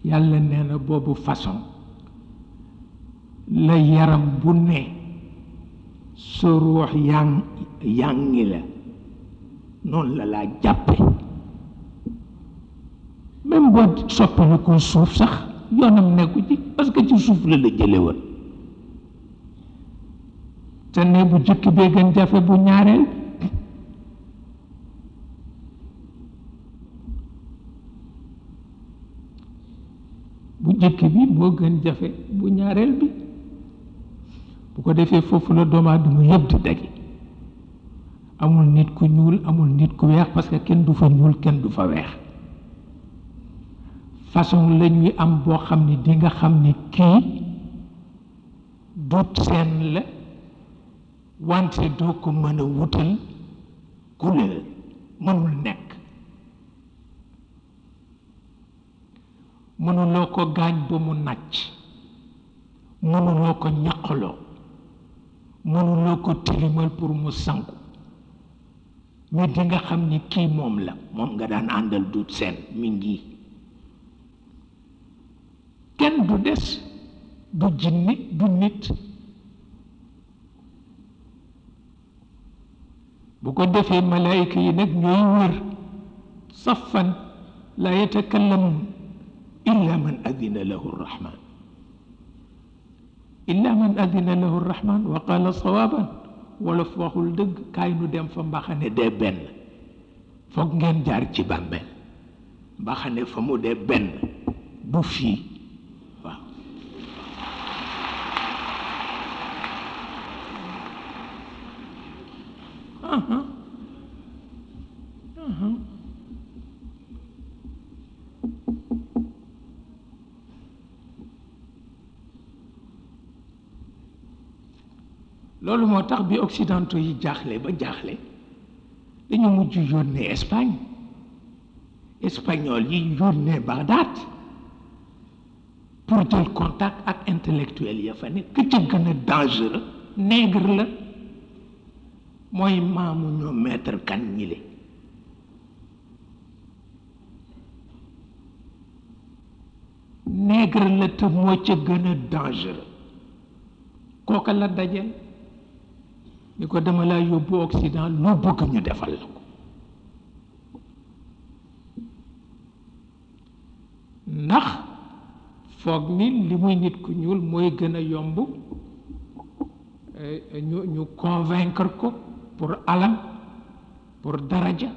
yàlla nee na boobu façon la yaram bu ne sa ruux yàngi la noonu la laa jàppe même boo soppali ko suuf sax yoonam nekku ci parce que ci suuf la jële woon te ne bu jëkk bee gën jafe bu ñaareel bu jëkk bi moo gën jafe bu ñaareel bi bu ko defee foofu la doomu aadama yëpp di dagi amul nit ku ñuul amul nit ku weex parce que kenn du fa ñuul kenn du fa weex façon la ñuy am boo xam ni di nga xam ni kii dut seen la wante doo ko mën a wutal couleur mënul nekk mënuloo ko gaañ ba mu nàcc mënuloo ko ñaqaloo mënuloo ko tilimal pour mu sangu mais di nga xam ni kii moom la moom nga daan àndal dut seen mi ngi kenn du des du jinni du nit bu ko defee malaayika yi nag ñooy wër safan la yatakallamun illa man adina lahu rrahman illa man adina lahu rrahman wa qala sawaban wolof waxul dëgg kaay nu dem fa mbaxane dee benn foog ngeen jaar ci bàmmeel mbaxane fa mu dee benn du fii waaw loolu moo tax bi occidentaux yi jaaxle ba jaaxle dañu mujj yónnee Espagne espagnol yi yónnee Bagdad pour jël contact ak intellectuel ya fa ne ka ca gën a dangereux nègre la mooy maamu ñoo maître kan ñile nègre la te moo ca gën a dangereux kooka la dajeel ni ko dama laa yóbbu Occident lu bëgg ñu defal la ko ndax foog ni li muy nit ku ñuul mooy gën a yomb ñu convaincre ko pour alal pour daraja